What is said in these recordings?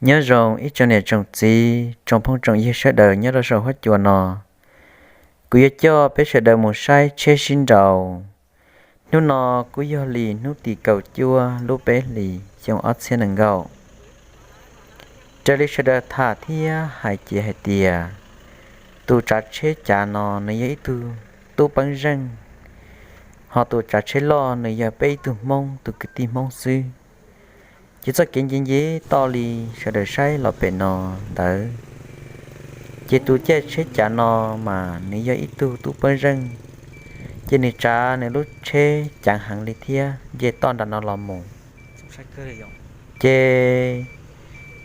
Nyob zoo ib tsoom niam tsoom txiv tsoom phooj tsoom ywg sawv daws nyob rau saum huab cua no, kuv yuav coj peb sawv daws mus saib tsheb sib nraus. Hnub no kuj yog li hnub tim kaum cuaj lub peb hlis xyoo ob txhiab nees nkaum. Raws li sawv daws tham thiab hais ces hais tias tus tsav tsheb cav no nws yog ib tug tub peeb zeej, ho tus tsav tsheb loj nws yog peb ib tug Hmoob, tus kwv tij Hmoob xwb. Ces txoj kev nce nce toj li sawv daws saib los pem no ntawd, ces tus caij tsheb cav no mas nws yog ib tug tub peeb zeej, ces nws tsav nws lub tsheb ceev heev li thiab nce toj nram no los mus. Ces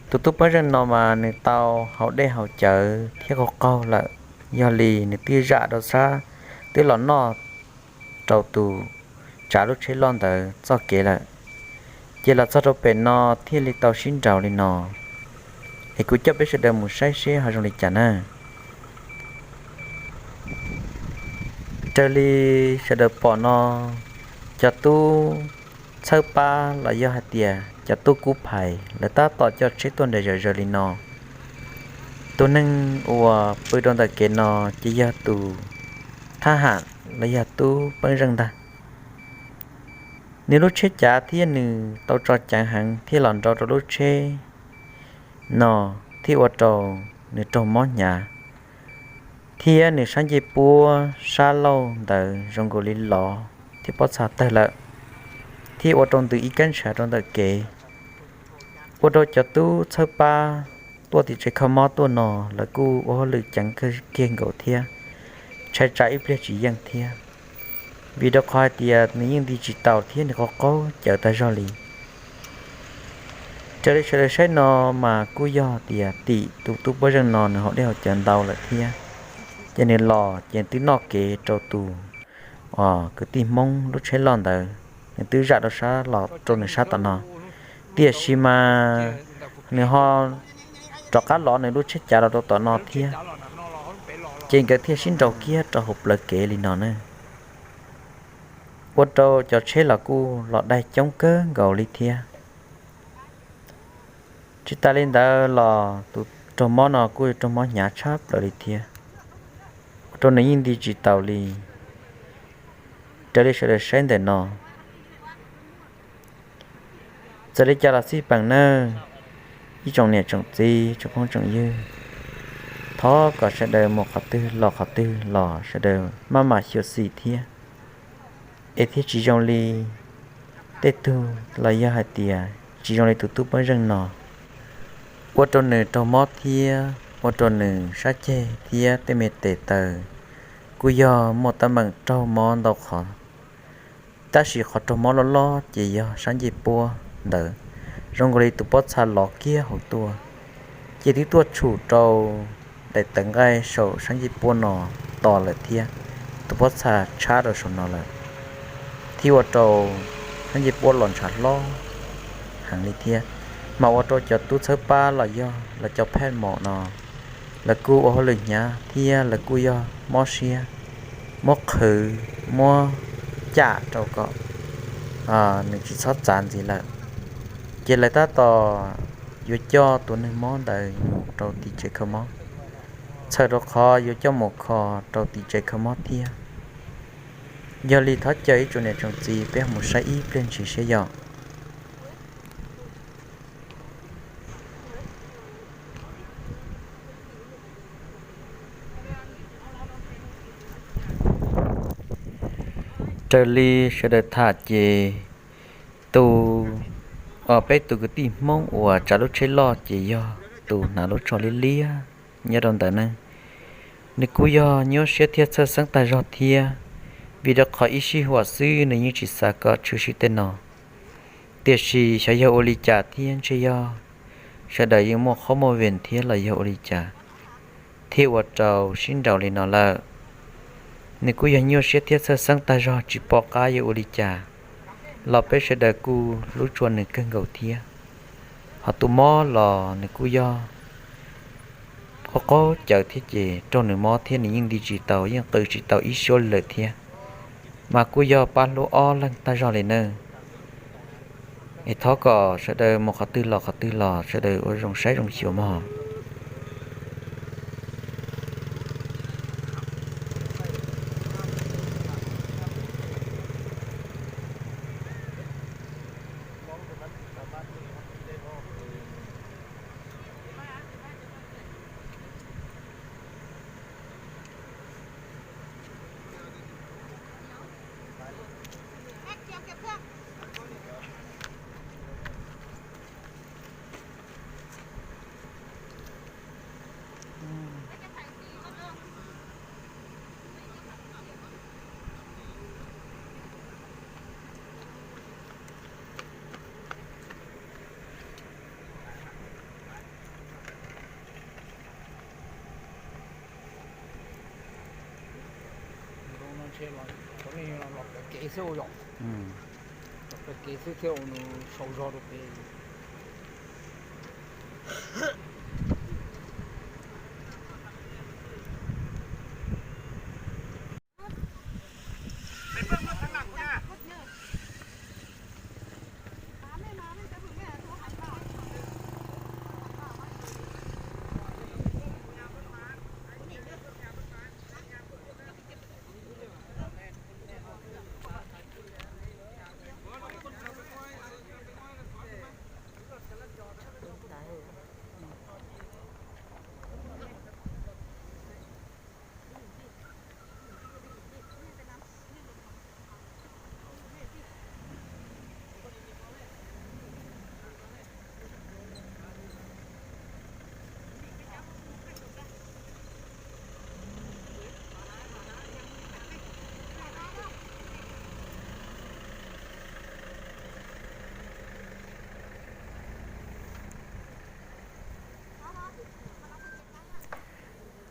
tus tub peeb zeej no mas nws tau haus dej haus cawv thiab qaug qaug lawm, yog li nws twb zam rau sab, twb los noj rau tus tsav lub tsheb loj ntawd txoj kev lawm. Ces los txog rau pem no thiaj li tau sib nraus li no. Es kuv coj peb sawv daws mus saib seb ho zoo li cas na. Raws li sawv daws pom no, cov tub txhawb pab los yog hais tias cov tub kub phais lawv tab tom coj tsheb tuaj nres zawm zaws li no. Tus neeg uas pw rau ntawm kev no ces yog tus thab ham los yog tub peeb zeej ntag. Nws lub tsheb cav thiab nws tau tso ceev heev thiab los nrau rau lub tsheb no thiaj ua rau nws raug mob hnyav, thiab nws sab ncej puab sab laug ntawd zoo nkaus li lov thiab pob txha tawg lawm, thiab ua rau ntws ib kab ntshav rau ntawm kev. Ua rau cov tub txhawb pab tuaj tim tsev kho mob tuaj no lawv kuj ua hauj lwm ceev kawg kiag nkaus thiab, ntshai tsam ib pliag tsis yeej thiab, vim rau qhov hais tias nws yeej nti tsis taus thiab nws qaug qaug cawv tag zog li. Raws li sawv daws saib no mas kuj yog tias tim tus tub pob zeej no nws haus dej haus cawv ntau lawm thiab, ces nws los ces twb noj kev rau tus kwv tij Hmoob lub tsheb loj ntawd, nws twb zam rau sab los rau nws sab tom no. Tiam sis mas nws ho rov qab lov nws lub tsheb cav los rau tom no thiab, ces nkawd thiaj sib nraus kiag rau hauv plawv kev li no na. Ua rau cov tsheb los kuj los daig coob kawg nkaus li thiab. Tsis tas li ntawd los tus raug mob no kuj raug mob hnyav tshaj plaws li thiab, ua rau nws yeej nti tsis taus li. Raws li sawv daws saib ntawm no, txawm li cas los xij peem nawb, ib tsoom niam tsoom txiv tsoom phooj tsoom ywg, thov kom sawv daws mus qhov twg los qhov twg los sawv daws maj mam xyuam xim thiab, es thiaj tsis zoo li tej tug los yog hais tias tsis zoo li tus tub pob zeej no, ua rau nws raug mob thiab ua rau nws sab ceg thiab tej me tes taw kuj yog muaj teeb meem raug mob ntau qhov. Tab sis qhov raug mob loj loj ces yog sab ncej puab ntawd, zoo nkaus li tus pob txha lov kiag hauv tuaj, ces twb tuaj tshum rau daim tawv nqaij saum sab ncej puab no to lawm thiab, tus pob txha tshab rau saum no lawm, thiab ua rau sab ncej puab los ntshav hlob heev li thiab. Mas ua rau cov tub txhawb pab los yog lawv cov phej mom no, lawv kuj ua hauj lwm hnyav thiab lawv kuj yog mob siab, muab qhwv, muab cam rau kom nws tsis txhob txav ntxiv lawm. Ces lawv tab tom yuav coj tus neeg mob ntawd mus rau tim tsev kho mob, txhawm rau qhov yuav coj mus kho rau tim tsev kho mob thiab. Yog li thov caw ib tsoom niam tsoom txiv peb mus saib ib pliag ntsis seb yog. Raws li sawv daws tham ces tus, peb tus kwv tij Hmoob uas tsav lub tsheb loj ces yog tus hnav lub tsho liab liab nyob rau ntawd ne. Nws kuj yog nyuaj siab thiab txhawj xeeb tag zog thiab, vim rau qhov ib sij huam xwb nws yeej tsis xav kom tshwm sim tej no. Tiam sis xyov yog ua li cas thiab ntshe yog sawv daws yeej muaj qhov muaj vees thiab los yog ua li cas, thiaj ua rau sib nraus li no lawm. Nws kuj yog nyuaj siab thiab txhawj xeeb tag zog tsis pom qab yuav ua li cas los peb sawv daws kuj hlub tshua nws kawg nkaus thiab. Ho tus mob los nws kuj yog qaug qaug cawv thiab ces raug nws mob thiab nws yeej nti tsis tau yeej qw tsis tau ib suab li lawm thiab. Mas kuj yog pab hlub ob leeg tag zog li nawb. Es thov kom sawv daws mus qhov twg los qhov twg los sawv daws ua zoo saib zoo xyuas mog. Los pem kev xwb, los pem kev xwb thiaj ua nws sau zog rau pem.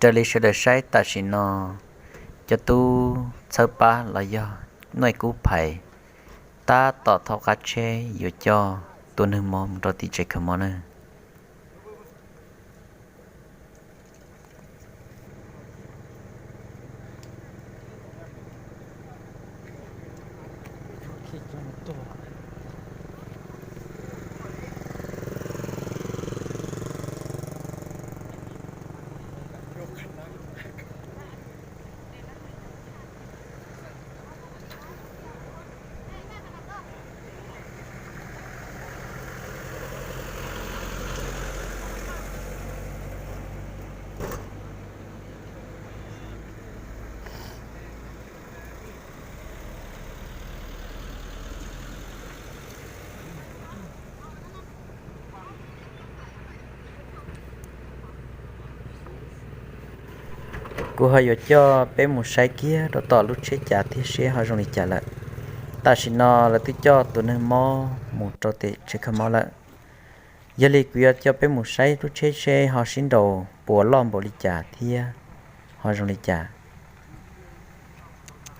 Raws li sawv daws saib tam sim no, cov tub txhawb pab los yog nuj kub phais tab tom thauj qab tsheb yuav coj tus neeg mob mus rau tim tsev kho mob na. Kuv ho yuav coj peb mus saib kiag rau tom lub tsheb cav thiab seb ho zoo li cas lawm. Tam sim no lawv twb coj tus neeg mob mus rau tim tsev kho mob lawm. Yog li kuv yuav coj peb mus saib lub tsheb seb ho sib nraus puas loj npaum li cas thiab ho zoo li cas.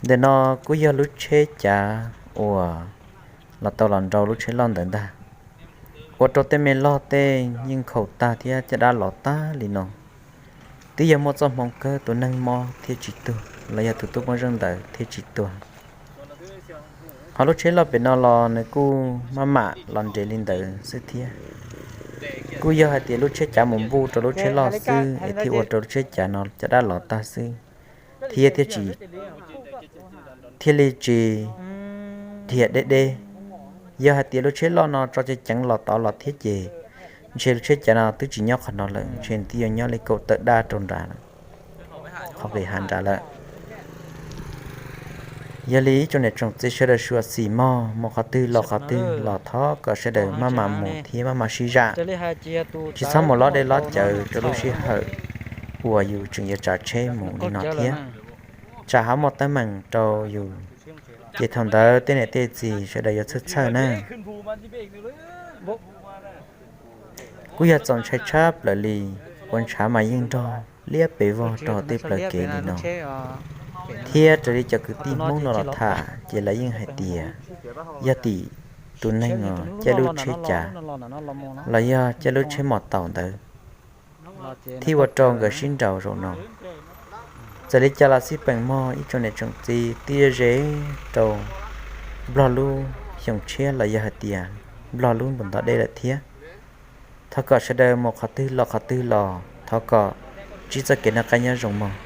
Ntawm no kuj yog lub tsheb cav uas los tau los nrau lub tsheb loj ntawd ntag. Ua rau tej me log tej yeej khaum tag thiab caj dab los tag li no. Twb yog muaj txoj hmoov kawg tus neeg mob thiaj tsis tuag los yog tus tub poj zeej ntawd thiaj tsis tuag. Ho lub tsheb loj pem no los nws kuj maj mam los nres li ntawd xwb thiab. Kuj yog hais tias lub tsheb cav mus npuj rau lub tsheb loj xwb es thiaj ua rau lub tsheb cav no caj dab los tag xwb, thiab thiaj tsis, thiaj li tsis dhia deb deb. Yog hais tias lub tsheb loj no tso ceev ceev los tod los thiab ces ntshe lub tsheb cav no twb tsis nyob qhov no lawm, ntshe twb yuav nyob li kaum tawm daj rau nrad lawm, qhov pem hav nrad lawm. Yog li ib tsoom niam tsoom txiv sawv daws xyuam xim mog, mus qhov twg los qhov twg los thov kom sawv daws maj mam mus thiab maj mam sib zam, tsis txhob mus lob dej lob cawv rau lub sij hawm uas yus tseem yuav tsav tsheb mus li no thiab. Tsam ho muaj teeb meem rau yus, ces thaum ntawd tej niam tej txiv sawv daws yuav txhawj txhawj na. Kuj yog txaus ntshai tshaj plaws li, ua ntshav mas yeej nrog liab pes vog rau tej plawv kev li no. Thiab raws li cov kwv tij Hmoob no los tham ces lawv yeej hais tias yog tim tus neeg os caij lub tsheb cav los yog caij lub tsheb mos taus ntawd thiaj ua rau nkawd sib nraus zaum no. Txawm li cas los xij peem mog ib tsoom niam tsoom txiv, twb ze rau Nplog lub xyoo tshiab los yog hais tias Nplog lub npus ntov deb lawm thiab. Thov kom sawv daws mus qhov twg los qhov twg los thov kom ntsib txoj kev noj qab nyob zoo mog.